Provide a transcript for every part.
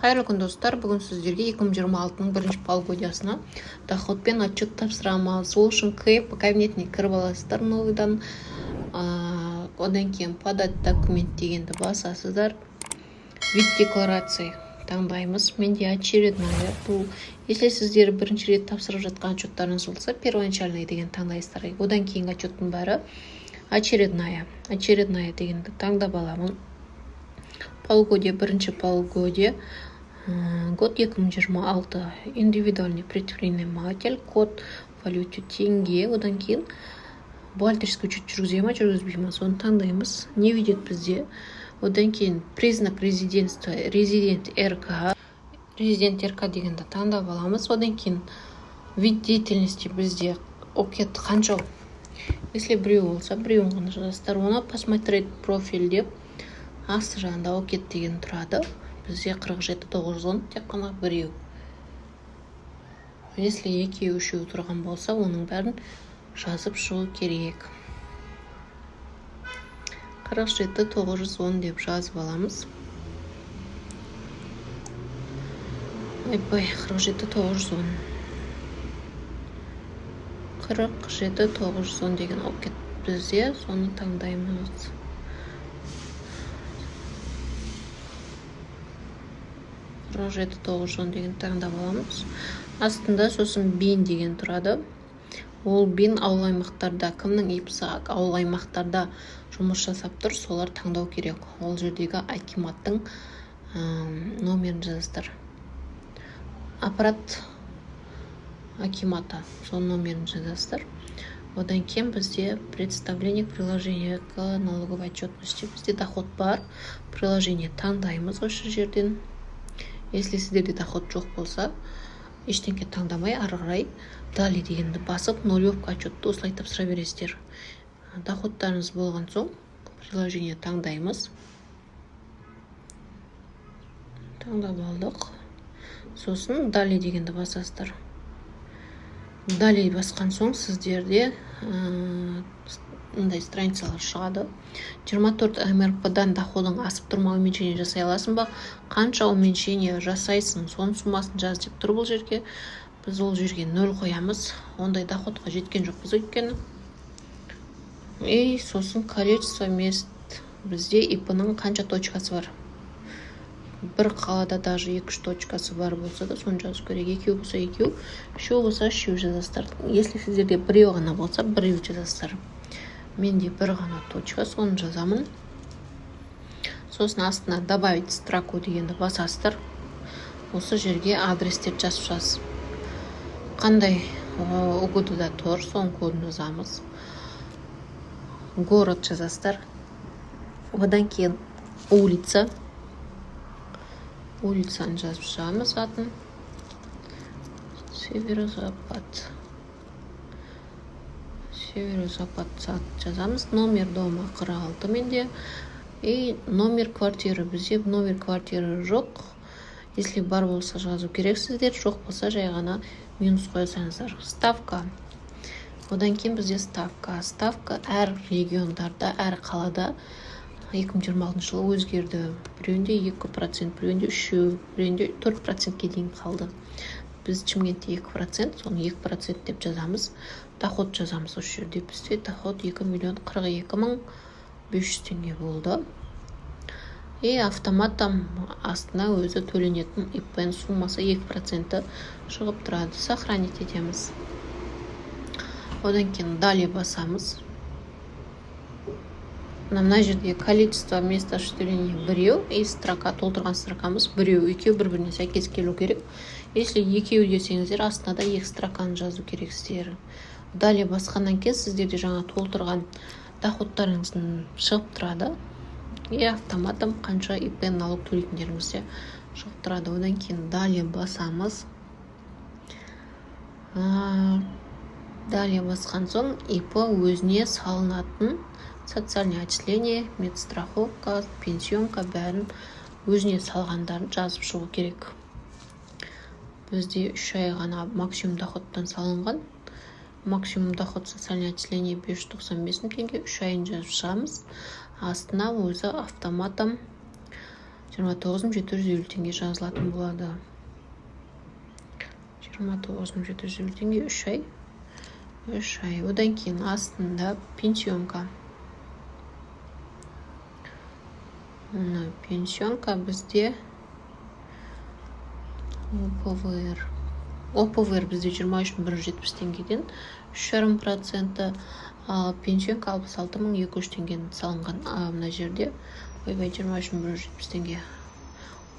Қайырлы күн, достар! Бүгін сіздерге 2026-ның бірінші полугодиясына доход пен отчет тапсырамыз. Ол үшін КФ кабинетіне кіріп аласыздар новыйдан. Одан кейін «Подать документ» дегенді басасыздар. «Вид декларации» таңдаймыз. Менде очередная бұл. Если сіздер бірінші рет тапсырып жатқан отчеттарыңыз болса, «Первоначальный» деген таңдайсыздар. Одан кейінгі отчеттың бәрі очередная. «Очередная» дегенді таңдап аламын. Полугодие, бірінші полугодие, год 2026, индивидуальный предприниматель, код валюте теңге. Одан кейін бухгалтерский учет жүргізе ма, жүргізбей ма, соны таңдаймыз. Не видит бізде. Одан кейін признак резидентства, резидент РК. «Резидент РК» дегенді таңдап аламыз. Одан кейін вид деятельности, бізде ОКЭД қанша? Если біреу болса, біреуін ғана жазасыздар. Оны «Посмотреть профиль» деп, асты жағында ОКЭД деген тұрады. Бізде 47 910, тек қана біреу. Если екеу, үшеу тұрған болса, оның бәрін жазып шығу керек. 47 910 деп жазып аламыз. Ойбай, 47 910, 47 910 деген ОКЭД бізде, соны таңдаймыз. 47 910 деген таңдап аламыз. Астында сосын БИН деген тұрады. Ол БИН ауыл аймақтарда, кімнің ИП-сі ауыл аймақтарда жұмыс жасап тұр, солар таңдау керек. Ол жердегі акиматтың номерін жазасыздар, аппарат акимата, соның номерін жазасыздар. Одан кейін бізде представление приложение к налоговой отчетности. Бізде доход бар, приложение таңдаймыз осы жерден. Если сіздерде доход жоқ болса, ештеңке таңдамай, ары қарай «Далее» дегенді басып, нулевка отчетты осылай тапсыра бересіздер. Доходтарыңыз болған соң, приложение таңдаймыз. Таңдап алдық. Сосын «Далее» дегенді басасыздар. «Далее» басқан соң, сіздерде мындай страницалар шығады: 24 МРП-дан доходың асып тұр ма, уменьшение жасай аласың ба, қанша уменьшение жасайсың, соның суммасын жаз деп тұр. Бұл жерге біз, ол жерге нөл қоямыз, ондай доходқа жеткен жоқпыз өйткені. И сосын количество мест, бізде ИП-ның қанша точкасы бар. Бір қалада даже екі, үш точкасы бар болса да, соны жазу керек. Екеу болса, екеу, үшеу болса, үшеу жазасыздар. Если сіздерде біреу ғана болса, біреу жазасыздар. Менде бір ғана точка, соны жазамын. Сосын астына «Добавить строку» дегенді басасыздар. Осы жерге адрестерді жазып шығасыз. Қандай УГД да тұр, соның кодын жазамыз. Город жазасыздар. Одан кейін улица, улицаны жазып шығамыз атын. Северо запад, северо запад жазамыз. Номер дома 46 менде. И номер квартиры, бізде номер квартиры жоқ. Если бар болса, жазу керексіздер, жоқ болса, жай ғана минус қоя салыңыздар. Ставка. Одан кейін бізде ставка. Ставка әр региондарда, әр қалада 2026 жылы өзгерді. Біреуінде 2%, біреуінде үшеу, біреуінде 4%-ке дейін қалды. Біз Шымкентте 2%, соны 2% деп жазамыз. Доход жазамыз осы жерде. Бізде доход 2 042 500 теңге болды. И автоматом астына өзі төленетін ИПН суммасы, 2%-і шығып тұрады. Сохранить етеміз. Одан кейін «Далее» басамыз. Мына жерде количество мест осуществления біреу и строка, толтырған строкамыз біреу. Екеуі бір біріне сәйкес келу керек. Если екеу десеңіздер, астына да екі строканы жазу керексіздер. «Далее» басқаннан кейін сіздерде жаңа толтырған доходтарыңыздың шығып тұрады и автоматом қанша ИПН налог төлейтіндеріңіз де шығып тұрады. Одан кейін «Далее» басамыз. «Далее» басқан соң, ИП өзіне салынатын социальный отчисление, медстраховка, пенсионка, бәрін өзіне салғандарын жазып шығу керек. Бізде 3 ай ғана максимум доходтан салынған. Максимум доход социальный отчисление 595 мың теңге. 3 айын жазып шығамыз. Астына өзі автоматом 29 750 теңге жазылатын болады. 29 750 теңге, 3 ай, 3 ай. Одан кейін астында пенсионка. Мына пенсионка бізде ОПВР. ОПВР бізде 23 170 теңгеден, 3,5%-і, ал пенсионка 66 200 теңгені салынған. Мына жерде, ойбай, 23 170 теңге,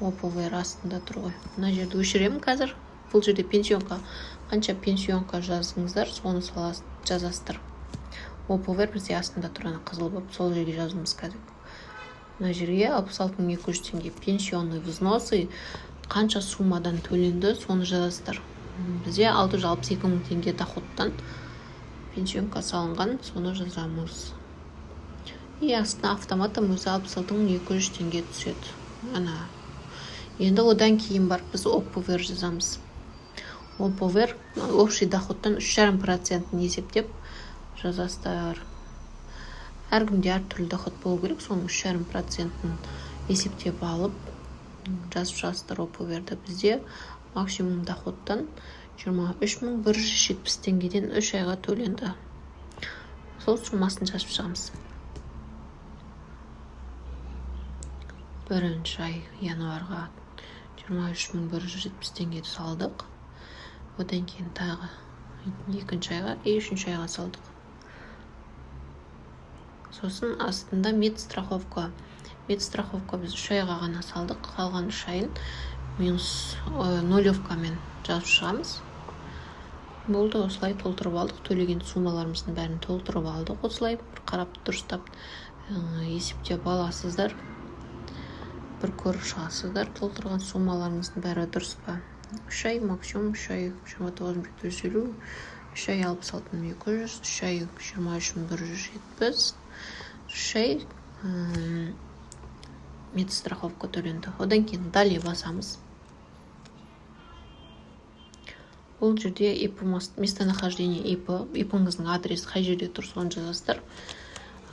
ОПВР астында тұр ғой. Мына жерді өшіремін қазір. Бұл жерде пенсионка, қанша пенсионка жаздыңыздар, соны жазасыздар. ОПВР бізде астында тұр, ана қызыл болып, сол жерге жазуымыз қазір. Мына жерге 66 200 теңге пенсионный взносы қанша суммадан төленді, соны жазасыздар. Бізде 662 000 теңге доходтан пенсионка салынған, соны жазамыз. И астына автоматом өзі 66 200 теңге түседі ана. Енді одан кейін барып біз ОПВР жазамыз. ОПВР общий доходтан 3,5%-ін есептеп жазасыздар. Әркімде әртүрлі доход болу керек, соның 3,5%-ін есептеп алып, жазып шығасыздар ОПВР-ді. Бізде максимум доходтан 23 170 теңгеден 3 айға төленді, сол суммасын жазып шығамыз. Бірінші ай, январьға 23 170 теңге салдық. Одан кейін тағы екінші айға и үшінші айға салдық. Сосын астында медстраховка. Медстраховка біз 3 айға ғана салдық, қалған 3 айын минус, нулевкамен жазып шығамыз. Болды, осылай толтырып алдық. Төлеген суммаларымыздың бәрін толтырып алдық. Осылай бір қарап, дұрыстап есептеп аласыздар, бір көріп шығасыздар, толтырған суммаларыңыздың бәрі дұрыс па. 3 ай максимум, 3 ай 29 750, 3 ай 66 200, 3 ай 23 170, 3 ай медстраховка төленді. Одан кейін «Далее» басамыз. Бұл жерде ИП, местонахождение ИП, ИП-іңіздің адресі қай жерде тұр, соны жазасыздар.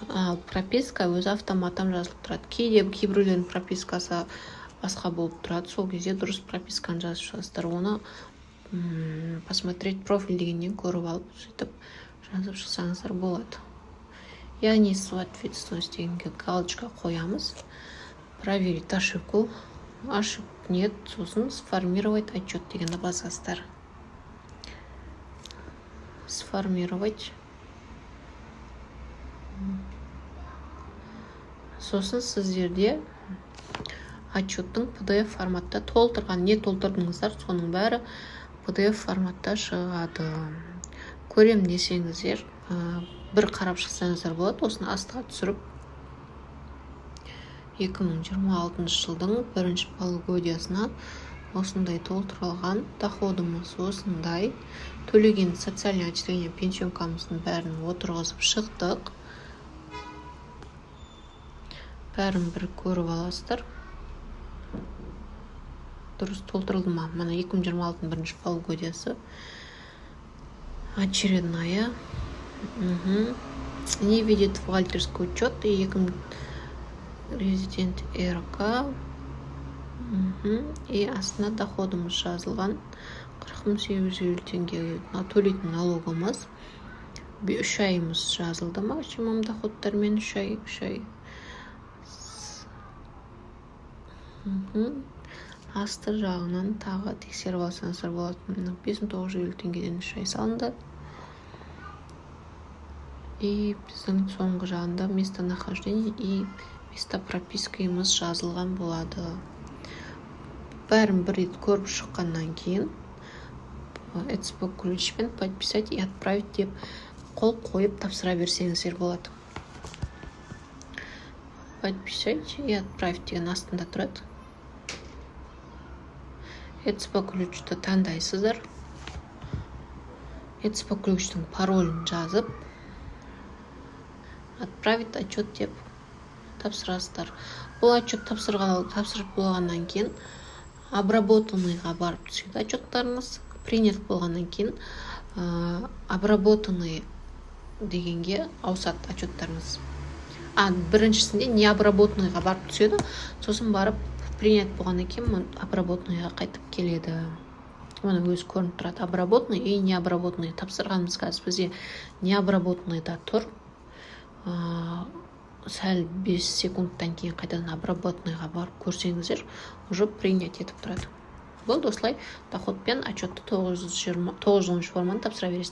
Ал прописка өзі автоматтан жазылып тұрады. Кейде кейбіреулердің пропискасы басқа болып тұрады, сол кезде дұрыс прописканы жазып шығасыздар. Оны «Посмотреть профиль» дегеннен көріп алып, сөйтіп жазып шықсаңыздар болады. «Я несу ответственность» дегенге галочка қоямыз. «Проверить ошибку», ошибок нет. Сосын «Сформировать отчет» дегенді басасыздар. «Сформировать». Сосын сіздерде отчеттің PDF форматта толтырған, не толтырдыңыздар, соның бәрі PDF форматта шығады. Көрем десеңіздер, бір қарап шықсаңыздар болады. Осыны астыға түсіріп, 2026 жылдың бірінші полугодиясына осындай толтырылған, доходымыз осындай, төлеген социальный отчисление, пенсионкамыздың бәрін отырғызып шықтық. Бәрін бір көріп аласыздар, дұрыс толтырылды ма. Мына 2026 бірінші полугодиясы, очередная. Не ведет бухгалтерский учет и екі резидент РК. И астына доходымыз жазылған, 40 850 теңге төлейтін налогымыз. 3 айымыз жазылды максимум доходтармен, 3 ай, 3 ай. Асты жағынан тағы тексеріп алсаңыздар болады: 5950 теңгеден 3 ай салынды. И біздің соңғы жағында местонахождение и место пропискамыз жазылған болады. Бәрін бір рет көріп шыққаннан кейін ЭЦП ключпен «Подписать и отправить» деп қол қойып тапсыра берсеңіздер болады. «Подписать и отправить» деген астында тұрады. ЭЦП ключті таңдайсыздар, ЭЦП ключтің паролін жазып, «Отправить отчет» деп тапсырасыздар. Бұл отчет тапсырып болғаннан кейін обработанныйға барып түседі. Отчеттарыңыз принят болғаннан кейін «Обработанный» дегенге ауысады отчеттарыңыз. А біріншісінде «Необработанныйға» барып түседі, сосын барып Принять болғаннан кейін обработанный ға қайтып келеді. Міне, өзі көрініп тұрады: обработанный и необработанный. Тапсырғанымыз қазір бізде необработанный да тұр. Сәл 5 секундтан кейін қайтадан обработанный ға барып көрсеңіздер, уже принять етіп тұрады. Болды, осылай доход пен отчетты 920, 910 форманы тапсыра бересіздер.